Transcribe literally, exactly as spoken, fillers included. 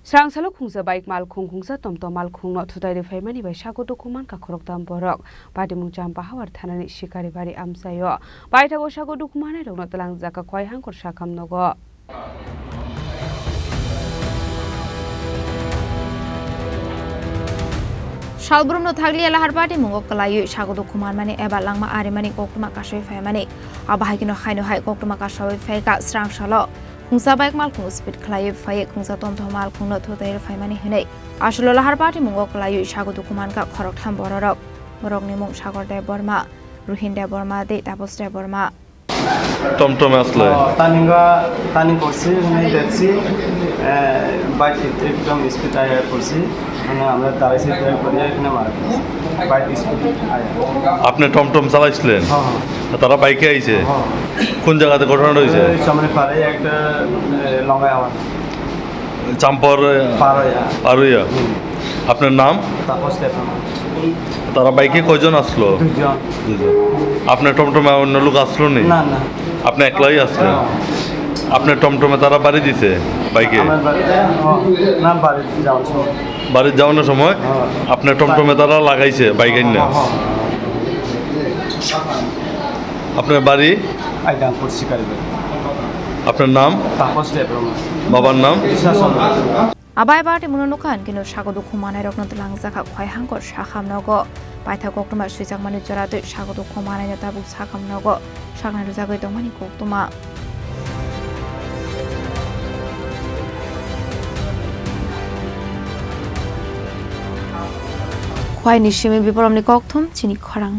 Srangsalo khungsa bike malkhung, khungsa tomtom malkhungno thutai rwi phaimani bai sago dukhu mankha khoroktham borok. Patimung Champahawar thanani Sikaribari amchaio. Paithago sago dukhu manai rokno twlangjak kha Khwaihangkor sakham nogo. Salbrumno thakliya lahar patimung kwlaiwi sago dukhu manmani eba langma arimani koktwma kasui phaimani. Abo hai kheno haino hai koktwma kasui phaikha Srangsalo. Khungsa bike malkhung speed khlaiwi phaiwi khungsa tomtom malkhungno thutai rwi phaimani hwnwi. Aswlo lahar patimung kwlaiwi sago dukhu mankha khoroktham bororok. Borokni mung Sagor Debbarma, Ruhin Debbarma tei Tapos Debbarma. টমটমে আসলে? ও, turning, turning করছি, মানে দেখছি, এ, বাইক একদম স্পিড আগে করছি, মানে আমরা দাঁড়াইছি, ব্রেক করি, এখানে মারা গেছে। বাইক স্পিড আগে। আপনি টমটম চালাইছিলেন? হ্যাঁ, হ্যাঁ। তারা বাইকে আইছে? হ্যাঁ। কোন জায়গাতে ঘটনাটা হয়েছে? ওই সামনে পারে একটা, এ, লঙ্গাই আমার। চাম্পর, পারোয়া। পারোয়া। হুম। আপনার নাম? তাপস দেববর্মা। তারা বাইকে কয়জন আসলো? দুইজন। দুইজন। আপনার টমটমে অন্য লোক আসলো নি? না, না। আপনি একলাই আসলেন? হ্যাঁ। আপনার টমটমে তারা বাড়ি দিছে বাইকে? আমার বাড়িতে, হ্যাঁ, না, বাড়িতে যাওয়ার সময়। বাড়িত যাওয়ানোর সময় হ্যাঁ। আপনার টমটমে তারা লাগাইছে বাইক আইনা? হ্যাঁ, হ্যাঁ। আপনার বাড়ি? আইডাঙ্কুর শিকারি বাড়ি। আপনার নাম? তাপস দেববর্মা। বাবার নাম? Krishnachandra. Abai party muno nukha, hwnkhe no sago dukhu manai rokno twlangjakha Khwaihangkor sakham nogo. Paitha koktwma swijakmani jora twi sago dukhu manai no tabuk sakham nogo saknai rwjagwi tongmani koktwma. Khwaini simi Biplobni kokthum chini khorang.